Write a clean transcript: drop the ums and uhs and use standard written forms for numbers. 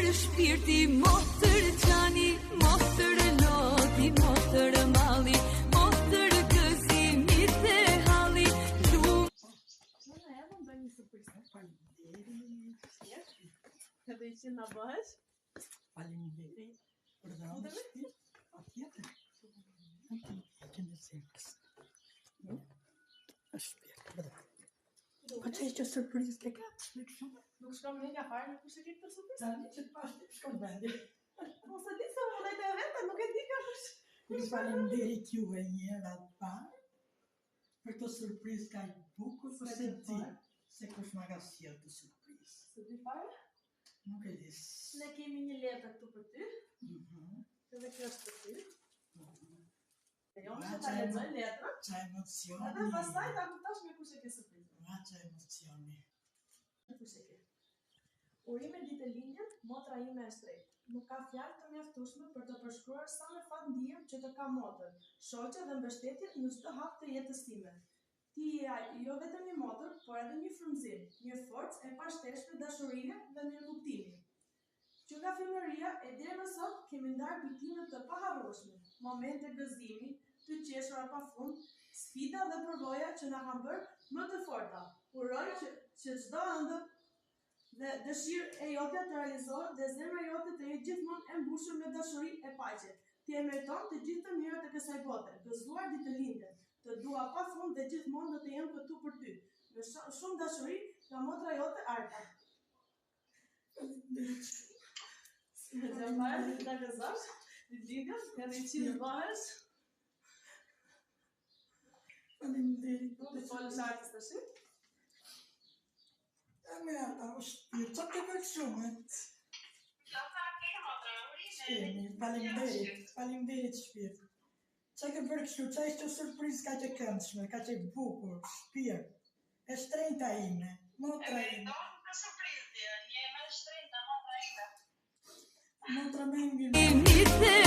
Motër shpirti, motër xhani, motër loti, motër malli, motër gëzimi dhe halli, lum. Nëna e më bëj një surprizë. Faleminderit. Edhe i që na bëhesh. Faleminderit. Për dhe unë shpirt. Patjetër. Kemi zemrës. Është shpirt. Për dhe. Po që ishte surprizë ke ka? Shpirt shumë. Nuk shkon mendja fare në kush e ke këtë surprizë. Tani që të pash ti shkon vendi. Mos e di se unë e vete, nuk e di ka kush. Ju faleminderit juve një herë atë parë për këtë surprizë kaq bukur, po se di se kush ma ka sjellë këtë surprizë. Se di fare. Nuk e di. Ne kemi një letër këtu për ty, Mhm. edhe kjo është për ty. Mhm. Jo, që ta lexoj letrën, Qa emocioni. edhe pastaj ta kuptosh me kush e ke surprizën. Ua, qa emocioni. Kush e ke? Urime ditëlindjen, motra ime e shtrenjtë. Nuk ka fjalë të mjaftueshme për të përshkruar sa me fat ndihem që të kam motër, shoqe dhe mbështetje në çdo hap të jetës sime. Ti je jo vetëm një motër, por edhe një frymëzim, një forcë e pashtershme dashurie dhe mirëkuptimi. Që nga fëmijëria e deri më sot kemi ndarë kujtime të paharrueshme, momente gëzimi, të qeshura pafund, sfida dhe përvoja që na kanë bërë më të forta. Uroj që, që çdo ëndër dhe dëshirë e jotja të realizohet dhe zemra jote të jetë gjithmonë e mbushur me dashuri e paqe. Ti e meriton të gjithë të mirat e kësaj bote. Gëzuar ditëlindjen. Të dua pafund dhe gjithmonë do të jem këtu për ty. Me shumë dashuri nga motra jote Arta. Faleminderit. Si me të marrë, ta gëzosh, ditëlindjen, edhe i qind bëhesh. Faleminderit. Do të folësh Artës tash. E me ata, o shpirt, qa të bërë shumë, e? Qemi, faleminderit, faleminderit shpirt. Qa ke bërë kështu, qa ishte surprizë kaq e këndshme, kaq e bukur, shpirt. E shtrenjta ime, motra ime. Këtë surprizë, një më e shtrenjta motra ime. Motra më e mirë. Gëzimi dhe.